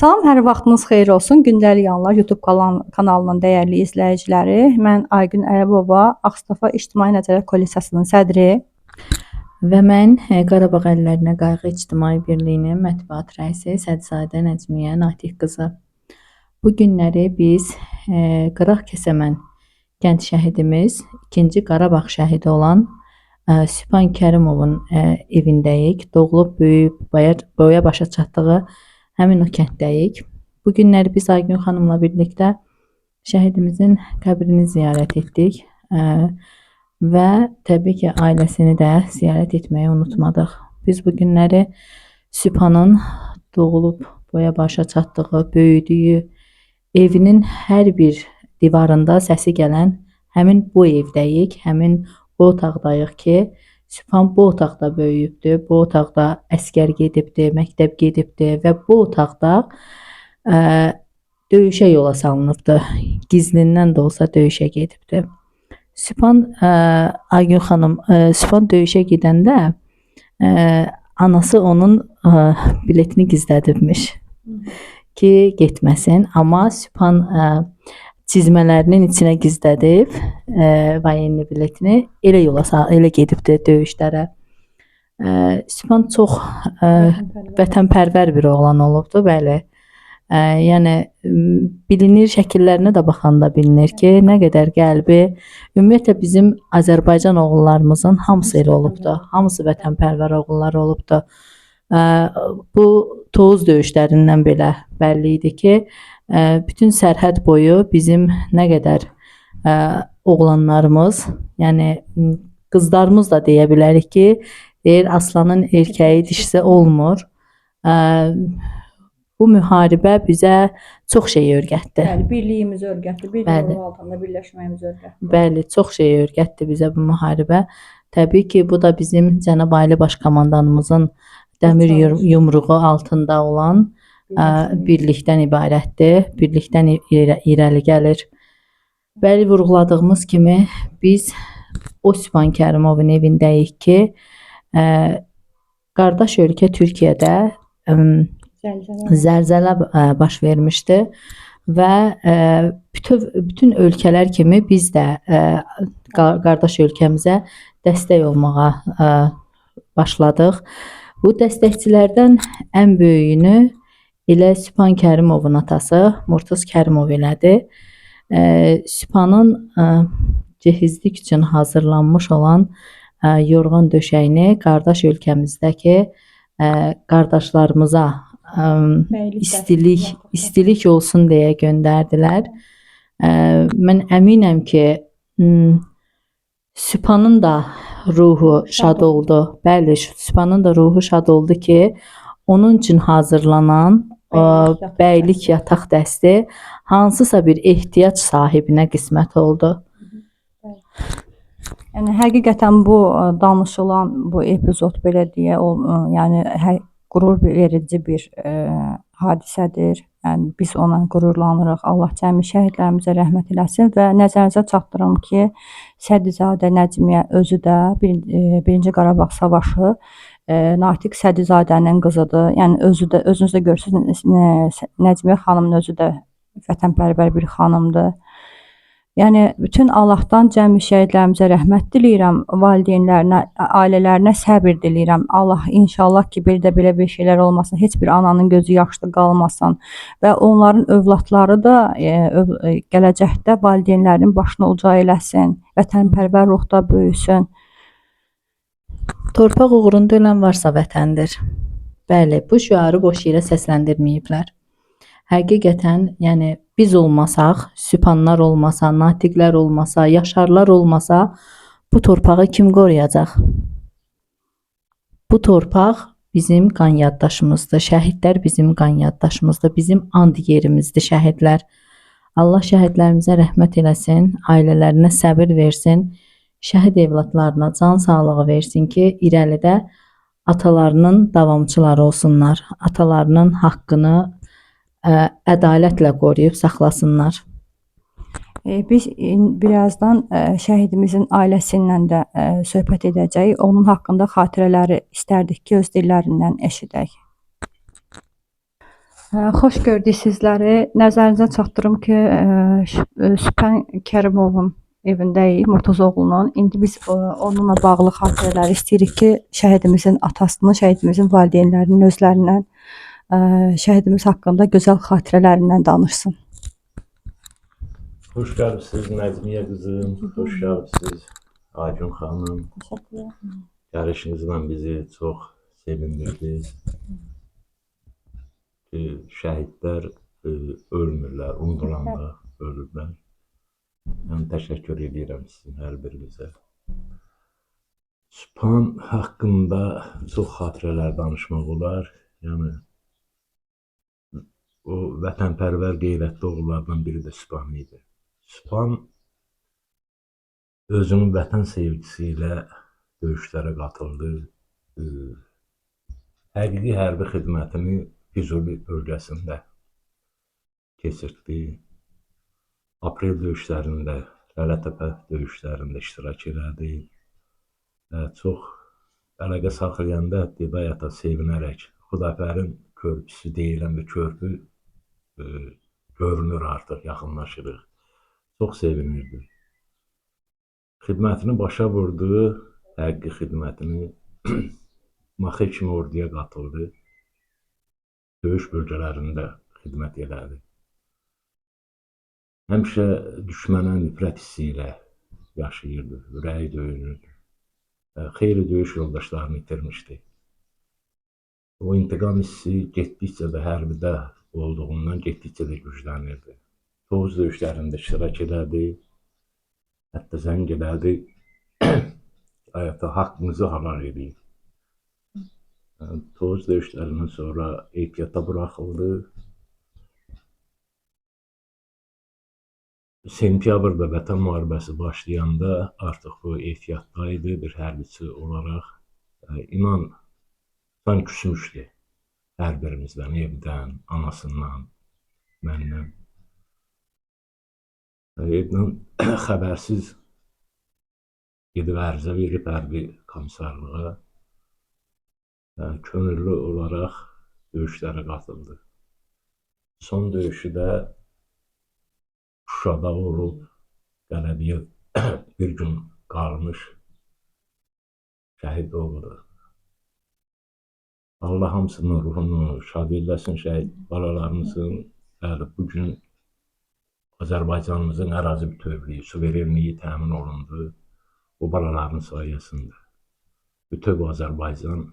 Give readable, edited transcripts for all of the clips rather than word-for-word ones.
Salam, hər vaxtınız xeyir olsun. Gündəlik Anlar YouTube kanalının dəyərli izləyiciləri. Mən Aygün Ərəbova, Ağstafa İctimai Nəzarət Koalisiyasının sədri. Və mən Qarabağ Əllərinə Qayğı İctimai Birliyinin mətbuat rəisi Sədizadə Nəcmiyə Natiq qızı. Bu günləri biz Qıraq Kəsəmən kənd şəhidimiz, 2-ci Qarabağ şəhidi olan Sübhan Kərimovun evindəyik. Doğulub, böyüyüb, boya başa çatdığı həmin o kənddəyik. Bu günləri biz Aygün xanımla birlikdə şəhidimizin qəbrini ziyarət etdik. Və təbii ki, ailəsini də ziyarət etməyi unutmadıq. Biz bu günləri Sübhanın doğulub boya başa çatdığı, böyüdüyü evinin hər bir divarında səsi gələn həmin bu evdəyik, həmin bu otaqdayıq ki, Sübhan bu otaqda böyüyübdü, bu otaqda əsgər gedibdi, məktəb gedibdi və bu otaqda döyüşə yola salınıbdı. Gizlindən də olsa döyüşə gedibdi. Sübhan Aygün xanım, Sübhan döyüşə gedəndə anası onun biletini gizlədibmiş ki, getməsin. Amma Sübhan çizmələrinin içinə gizlədib voyenni biletini, elə yola elə gedibdi döyüşlərə. Sübhan çox vətənpərvər bir oğlan olubdu, bəli. Yəni bilinir, şəkillərinə də baxanda bilinir ki, nə qədər qəlbi, ümumiyyətlə bizim Azərbaycan oğullarımızın hamısı elə olubdu. Hamısı vətənpərvər oğullar olubdu. Bu Tovuz döyüşlərindən belə bəlli idi ki, bütün sərhəd boyu bizim nə qədər oğlanlarımız, yəni qızlarımız da deyə bilərik ki, deyir aslanın erkəyi dişisi olmur. Bu müharibə bizə çox şey öyrətdi. Bəli, birliyimizi öyrətdi, bir yolun altında birləşməyimizi öyrətdi. Bəli, çox şey öyrətdi bizə bu müharibə. Təbii ki, bu da bizim Cənab Ali Baş Komandanımızın dəmir yumruğu altında olan birlikdən ibarətdir. Birlikdən irəli gəlir. Bəli, vurğuladığımız kimi biz o Sübhan Kərimovun evindəyik ki, qardaş ölkə Türkiyədə zəlzələ baş vermişdi və bütün ölkələr kimi biz də qardaş ölkəmizə dəstək olmağa başladıq. Bu dəstəkçilərdən ən böyüyünü elə Sübhan Kərimovun atası Murtuz Kərimov elədi. Sübhanın cehizlik üçün hazırlanmış olan yorğan döşəyini qardaş ölkəmizdəki qardaşlarımıza istilik olsun deyə göndərdilər. Mən əminəm ki, Sübhanın da ruhu şad oldu. Bəli, Sübhanın da ruhu şad oldu ki, onun üçün hazırlanan bəylik yataq dəsti hansısa bir ehtiyac sahibinə qismət oldu. Yəni həqiqətən bu danışılan bu epizod belə deyə, yəni qürur verici bir hadisədir. Yəni biz ona qürurlanırıq. Allah cəmi şəhidlərimizə rəhmət eləsin və nəzərinizə çatdırım ki, Sədizadə Nəcmiyə özü də Birinci Qarabağ Savaşı Natiq Sədizadənin qızıdır. Yəni özü də özünüz də görürsüz, Nəcmiyə xanımın özü də vətənpərvər bir xanımdır. Yəni bütün Allahdan cəmi şəhidlərimizə rəhmət diləyirəm, valideynlərinə, ailələrinə səbir diləyirəm. Allah inşallah ki, bir də belə bir şeylər olmasın, heç bir ananın gözü yaşlı qalmasın və onların övladları da gələcəkdə valideynlərinin başını uca eləsin, vətənpərvər ruhda böyüsün. Torpaq uğrunda ölən varsa vətəndir. Bəli, bu şüarı boş yerə səsləndirməyiblər. Həqiqətən, yəni biz olmasaq, Sübhanlar olmasa, Natiqlər olmasa, Yaşarlar olmasa bu torpağı kim qoruyacaq? Bu torpaq bizim qan yaddaşımızdır. Şəhidlər bizim qan yaddaşımızdır. Bizim and yerimizdir şəhidlər. Allah şəhidlərimizə rəhmət eləsin, ailələrinə səbir versin, şəhid evladlarına can sağlığı versin ki, irəlidə atalarının davamçıları olsunlar. Atalarının haqqını ədalətlə qoruyub saxlasınlar. Biz birazdan şəhidimizin ailəsi ilə də söhbət edəcəyik. Onun haqqında xatirələri istərdik ki, öz dillərindən eşidək. Xoş gördük sizləri. Nəzərinizə çatdırım ki, Sübhan Kərimovun evindəyik, Murtazoğlunun. İndi biz onunla bağlı xatirələri istəyirik ki, şəhidimizin atasının, şəhidimizin valideynlərinin özlərindən şəhidimiz haqqında gözəl xatirələrindən danışsın. Xoş gəlibsiz Nəcmiyə qızım, xoş gəlibsiz Aygün xanım. Təşəkkürlər. Gəlişinizlə bizi çox sevindirdiniz. Ki, şəhidlər ölmürlər, unudulanda ölürlər. Mən təşəkkür edirəm sizin hər birinizə. Sübhan haqqında çox xatirələr danışmaq olar. Yəni o vətənpərvər, qeyrətli oğullardan biri də Sübhan idi. Sübhan özünün vətən sevgisi ilə döyüşlərə qatıldı. Həqiqi hərbi xidmətini Füzuli bölgəsində keçirtdi. Aprel döyüşlərində, Lələtəpə döyüşlərində iştirak elədi. Çox əlaqə saxlayanda dedi ay ata sevinərək Xudafərin körpüsü deyilən bir körpü görünür artıq, yaxınlaşırıq. Çox sevinirdi. Xidmətini başa vurdu, həqiqi xidmətini. Maxir kimi orduya qatıldı. Döyüş bölgələrində xidmət elədi. Həmişə düşmənə nifrət hissi ilə yaşayırdı, ürəyi döyünürdü. Xeyli döyüş yoldaşlarını itirmişdi. O intiqam hissi getdikcə də hərbidə olduğundan getdikcə də güclənirdi. Tovuz döyüşlərində iştirak elədi, hətta zəng elədi, ay ata, haqqınızı halal edin. Tovuz döyüşlərindən sonra ehtiyata buraxıldı. Sentyabrda Vətən müharibəsi başlayanda artıq bu ehtiyatda idi bir hərbiçi olaraq. İnan, sanki küsmüşdü hər birimizdən, evdən, anasından, məndən. Evdən xəbərsiz gedib ərizə verib hərbi komissarlığa, könüllü olaraq döyüşlərə qatıldı. Son döyüşü də Şuşada olub, qələbəyə bir gün qalmış, şəhid oldu. Allah hamısının ruhunu şad eləsin, şəhid balalarımızın. Bəli, bugün Azərbaycanımızın ərazi bütövlüyü, suverenliyi təmin olundu bu balaların sayəsində. Bütöv Azərbaycan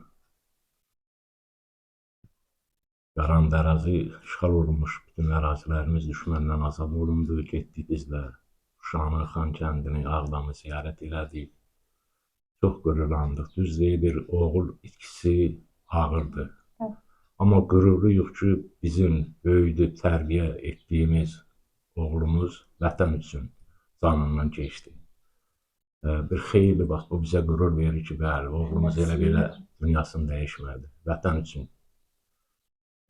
yarandı, ərazi işğal olunmuş bütün ərazilərimiz düşməndən azad olundu. Getdik biz də Şuşanı, Xankəndini, Ağdamı ziyarət elədik. Çox qürurlandıq. Düz deyir, bir oğul itkisi ağırdır. Evet. Amma qürurluyuq ki, bizim böyüdüb tərbiyə etdiyimiz oğlumuz vətən üçün canından keçdi. Bir xeyli vaxt bu bizə qürur verir ki, bəli, oğlumuz elə belə dünyasını dəyişmədi. Vətən üçün.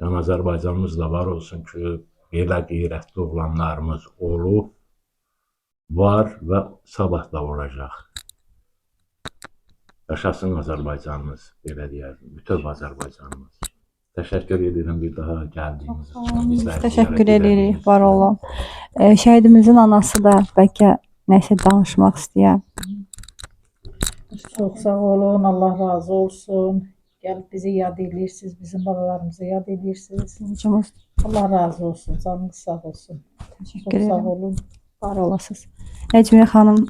Yəni Azərbaycanımız da var olsun ki, belə qeyrətli oğlanlarımız olub, var və sabah da olacaq. Yaşasın Azərbaycanımız, belə deyərdim. Bütöv Azərbaycanımız. Təşəkkür edirəm bir daha gəldiyiniz üçün. Bizləri Təşəkkür ziyarət edirik, elədiyiniz var üçün. olun. Şəhidimizin anası da bəlkə nəsə danışmaq istəyər. Çox sağ olun, Allah razı olsun. Gəlib bizi yad eləyirsiniz, bizim balalarımızı yad eləyirsiniz. Borcumuz. Allah razı olsun, canınız sağ olsun. Təşəkkür Çox sağ edirəm. olun. Var olasınız. Nəcmiyə xanım,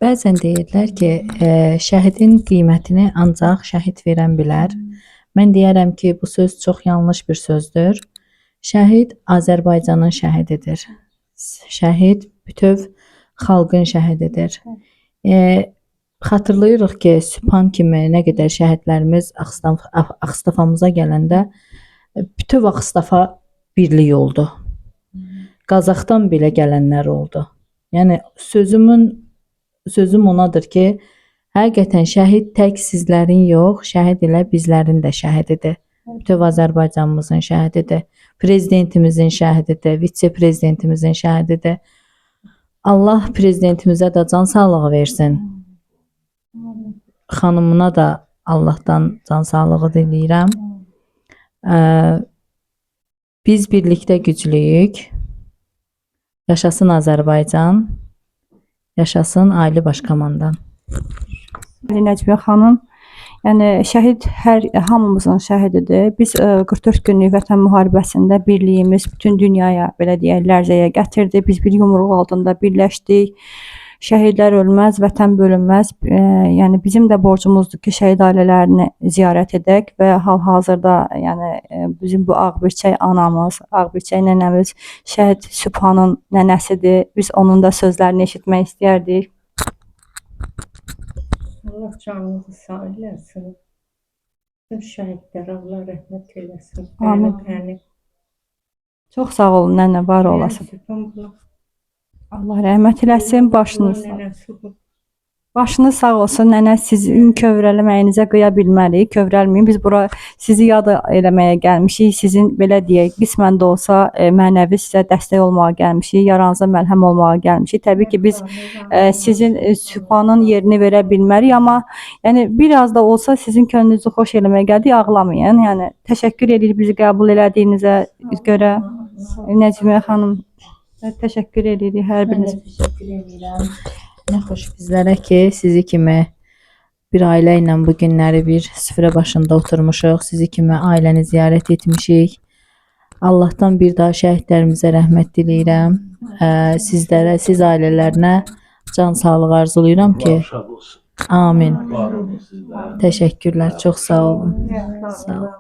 Bəzən deyirlər ki, şəhidin qiymətini ancaq şəhid verən bilər. Mən deyərəm ki, bu söz çox yanlış bir sözdür. Şəhid Azərbaycanın şəhididir. Şəhid bütöv xalqın şəhididir. Xatırlayırıq ki, Sübhan kimi nə qədər şəhidlərimiz Ağstafamıza gələndə bütöv Ağstafa birlik oldu. Qazaxdan belə gələnlər oldu. Yəni sözüm onadır ki, həqiqətən şəhid tək sizlərin yox, şəhid elə bizlərin də şəhididir. Bütöv Azərbaycanımızın şəhididir. Prezidentimizin şəhididir, vitse-prezidentimizin şəhididir. Allah prezidentimizə də can sağlığı versin. Xanımına da Allahdan can sağlığı diləyirəm. Biz birlikdə güclüyük. Yaşasın Azərbaycan. Yaşasın Ali Baş Komandan. Nəcmiyə xanım, yəni şəhid hər hamımızın şəhididir. Biz 44 günlük Vətən müharibəsində birliyimiz bütün dünyaya belə deyək lərzəyə gətirdi. Biz bir yumruq altında birləşdik. Şəhidlər ölməz, vətən bölünməz. Yəni bizim də borcumuzdur ki, şəhid ailələrini ziyarət edək və hal-hazırda yəni bizim bu Ağbirçək anamız, Ağbirçək nənəmiz şəhid Sübhanın nənəsidir. Biz onun da sözlərini eşitmək istəyərdik. Allah canınızı sağ eləsin. Bütün şəhidlərə Allah rəhmət eləsin. Amin. Bəli, Çox sağ olun nənə, var olasın. Bəli. Allah rəhmət eləsin, başınız sağ. Nənəsi bu. Başınız sağ olsun nənə, sizin kövrəlməyinizə qıya bilmərik, kövrəlməyin. Biz bura sizi yad eləməyə gəlmişik. Sizin belə deyək, qismən də olsa mənəvi sizə dəstək olmağa gəlmişik, yaranıza məlhəm olmağa gəlmişik. Təbii ki, biz sizin Sübhanın yerini verə bilmərik, amma yəni biraz da olsa sizin könlünüzü xoş eləməyə gəldik, ağlamayın. Yəni təşəkkür edirik bizi qəbul elədiyinizə görə. Nəcmiyə xanım, təşəkkür edirik hər Mən də birinizə. təşəkkür edirəm. Nə xoş bizlərə ki, sizi kimi bir ailə ilə bu günləri bir süfrə başında oturmuşuq. Sizi kimi ailəni ziyarət etmişik. Allahdan bir daha şəhidlərimizə rəhmət diləyirəm. Sizlərə, siz ailələrinə can sağlığı arzulayıram ki, Allah şad olsun. amin. Var olun sizlər. Təşəkkürlər, çox sağ olun. Sağ olun.